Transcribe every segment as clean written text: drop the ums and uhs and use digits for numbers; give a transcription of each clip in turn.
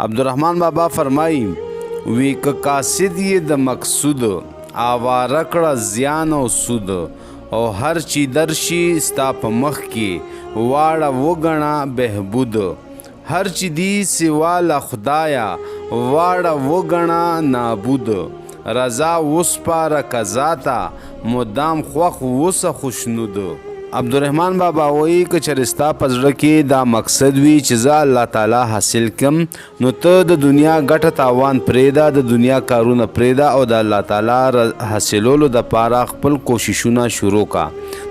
عبدالرحمن بابا فرمایي، وی که قاصد یې د مقصود، آواره کړه زیان او سود، او هر چی درشي ستا په مخ کې، واړه وګڼه بهبود. هر چی دي سوا له خدایه، واړه وګڼه نابود. رضا وسپاره قضا ته، مدام خوښ وسه خوشنود. عبدالرحمن بابا وایي، که چېرې ستا په زړه کې دا مقصد وي چې زه الله تعالی حاصل کم، نو ته د دنیا ګټه تاوان پرېږده، د دنیا کارونه پرېږده او د الله تعالی حاصلولو دپاره خپل کوششونه شروع کا.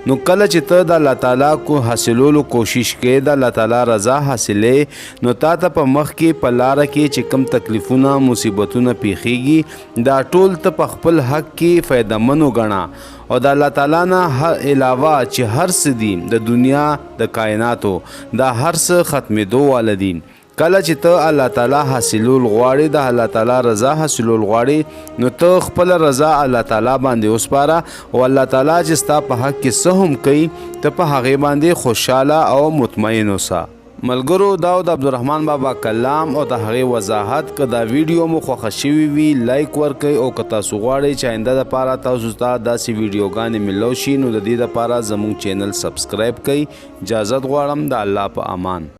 نو کله چې ته د الله تعالی کو حاصلولو کوشش کې، د الله تعالی رضا حاصلې، نو تا ته په مخ کې په لاره کې چې کم تکلیفونه مصیبتونه پیښیږي، دا ټول ته په خپل حق کې فایده من وګڼه. او د الله تعالی نه علاوه چې هر څه دي د دنیا د کائناتو، دا هر څه ختمېدو واله دي. کله چې ته الله تعالی حاصلول غواړې، د الله تعالی رضا حاصلول غواړې، نو ته خپله رضا الله تعالی باندې وسپاره، او الله تعالی چې ستا په حق کې څه هم کوي، ته په هغې باندې خوشحاله او مطمئن اوسه. ملګرو، دا د عبدالرحمن بابا کلام او د هغې وضاحت. که دا ویډیو مو خوښه شوي وي، لایک ورکړئ، او که تاسو غواړئ چې آینده دپاره تاسو ته داسې ویډیوګانې ملو شي، نو د دې دپاره زموږ چینل سبسکرایب کړئ. اجازت غواړم، د الله په امان.